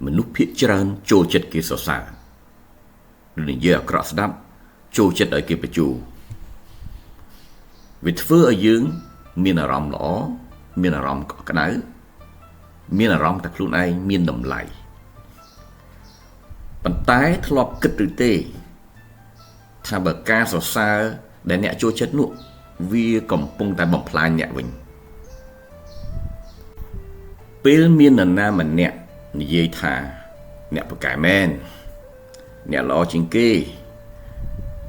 មនុស្សភាគច្រើនចូលចិត្តគេសរសើរឬនិយាយអាក្រក់ស្ដាប់ចូលចិត្តឲ្យគេបញ្ជូរវាធ្វើឲ្យយើងមានអារម្មណ៍ល្អមានអារម្មណ៍កក់ក្ដៅមានអារម្មណ៍ថាខ្លួនឯងមានតម្លៃប៉ុន្តែធ្លាប់គិតឬទេថាបើការសរសើរដែលអ្នកចូលចិត្តនោះវាកំពុងតែបំផ្លាញអ្នកវិញពេលមាននរណាម្នាក់និយាយថាអ្នកពូកែមែនអ្នកល្អជាងគេ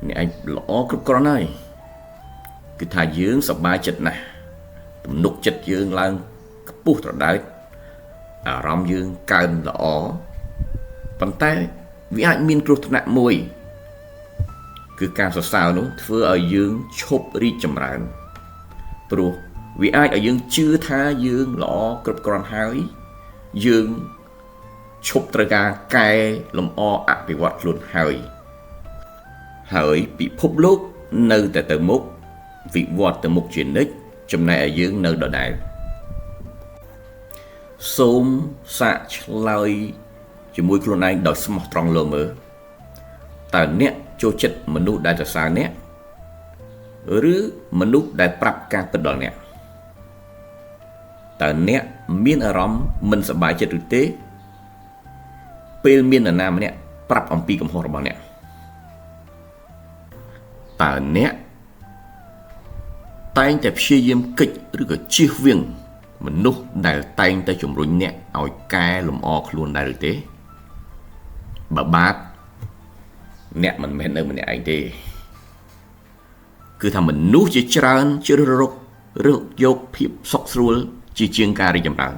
អ្នកឯងល្អគ្រប់គ្រាន់ហើយគឺថាយើងសប្បាយចិត្តណាស់ទំនុកចិត្តយើងឡើងខ្ពស់ត្រដែតអារម្មណ៍យើងកើនល្អប៉ុន្តែវាអាចមានគ្រោះថ្នាក់មួយគឺការសរសើរនោះធ្វើឲ្យយើងឈប់រីកចម្រើនព្រោះវាអាចឲ្យយើងជឿថាយើងល្អគ្រប់គ្រាន់ហើយយើងឈប់ត្រូវការកែលម្អអភិវឌ្ឍខ្លួនហើយហើយពិភពលោកនៅតែទៅមុខវិវត្តទៅមុខជានិច្ចចំណែកឯយើងនៅដដែលសូមសាកឆ្លើយជាមួយខ្លួនឯងដោយស្មោះត្រង់លើមើលតើអ្នកចូលចិត្តមនុស្សដែលសរសើរអ្នកឬមនុស្សដែលប្រាប់ការពិតដល់អ្នកតើអ្នកមានអារម្មណ៍មិនសប្បាយចិត្តឬទេពេលមាននរណាម្នាក់ប្រាប់អំពីកំហុសរបស់អ្នកតើអ្នកតែងតែព្យាយាមគេចឬក៏ជៀសវាងមនុស្សដែលតែងតែជំរុញអ្នកឲ្យកែលម្អខ្លួនដែរឬទេបើបាទអ្នកមិនមែននៅម្នាក់ឯងទេគឺថាមនុស្សជាច្រើនជ្រើសរើសយកភាពសុខស្រួលជាជាងការរីកចម្រើន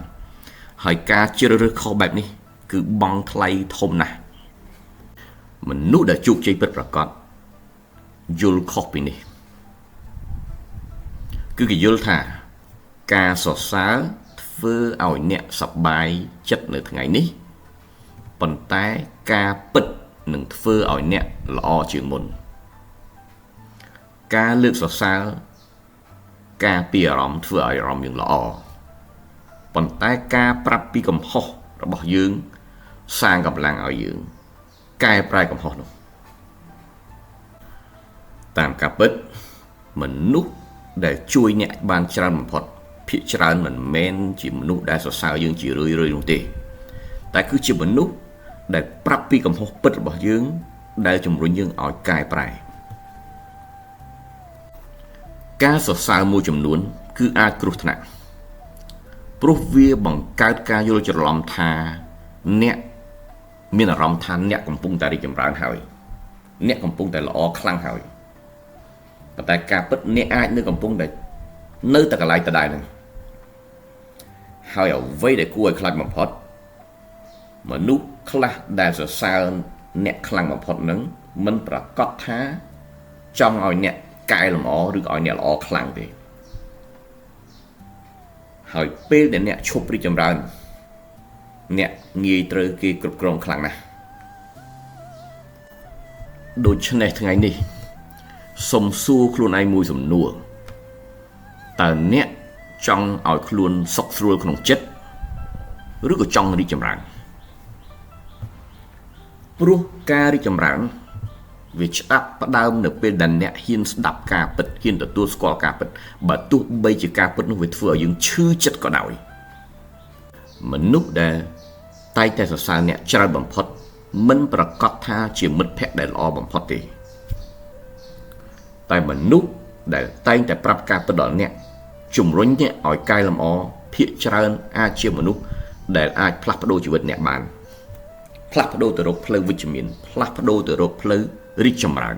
ហើយការជ្រើសរើសខុសបែបនេះគឺបង់ថ្លៃធំណាស់មនុស្សដែលជោគជ័យពិតប្រាកដយល់ខុសពីនេះគឺគេយល់ថាការសរសើរធ្វើឲ្យអ្នកសប្បាយចិត្តនៅថ្ងៃនេះប៉ុន្តែការពិតនឹងធ្វើឲ្យអ្នកល្អជាងមុនការលើកសរសើរការពីអារម្មណ៍ធ្វើឲ្យអារម្មណ៍យើងល្អប៉ុន្តែការប្រាប់ពីកំហុសរបស់យើងសាងកម្លាំងឲ្យយើងកែប្រែកំហុសនោះតាមការពិតមនុស្សដែលជួយអ្នកបានច្រើនបំផុតភាគច្រើនមិនមែនជាមនុស្សដែលសរសើរយើងជារឿយៗនោះទេតែគឺជាមនុស្សដែលប្រាប់ពីកំហុសពិតរបស់យើងដែលជំរុញយើងឲ្យកែប្រែការសរសើរមួយចំនួនគឺអាចគ្រោះថ្នាក់ព្រោះវាបង្កើតការយល់ច្រឡំថាអ្នកមានអារម្មណ៍ថាអ្នកកំពុងតែរីកចម្រើនហើយអ្នកកំពុងតែល្អខ្លាំងហើយប៉ុន្តែការពិតអ្នកអាចនៅកំពុងតែនៅតែកន្លែងដដែលហ្នឹងហើយអ្វីដែលគួរឲ្យខ្លាចបំផុតមនុស្សខ្លះដែលសរសើរអ្នកខ្លាំងបំផុតហ្នឹងមិនប្រាកដថាចង់ឲ្យអ្នកកែលម្អឬក៏ឲ្យអ្នកល្អខ្លាំងទេហើយពេលដែលអ្នកឈប់រីកចម្រើនអ្នកងាយត្រូវគេគ្រប់គ្រងខ្លាំងណាស់ដូច្នេះថ្ងៃនេះសូមសួរខ្លួនឯងមួយសំណួរតើអ្នកចង់ឲ្យខ្លួនសុខស្រួលក្នុងចិត្តឬក៏ចង់រីកចម្រើនព្រោះការរីកចម្រើនវាឆ្អាប់ផ្ដើមនៅពេលដែលអ្នកហ៊ានស្ដាប់ការពិតហ៊ានទទួលស្គាល់ការពិតបើទោះបីជាការពិតនោះវាធ្វើឲ្យយើងឈឺចិត្តក៏ដោយមនុស្សដែលតែងតែសរសើរអ្នកច្រើនបំផុតមិនប្រាកដថាជាមិត្តភក្តិដែលល្អបំផុតទេតែមនុស្សដែលតែងតែប្រាប់ការពិតដល់អ្នកជំរុញអ្នកឲ្យកែលម្អភាគច្រើនអាចជាមនុស្សដែលអាចផ្លាស់ប្ដូរជីវិតអ្នកបានផ្លាស់ប្ដូរទៅរកផ្លូវវិជ្ជមានផ្លាស់ប្ដូរទៅរកផ្លូវរីកចម្រើន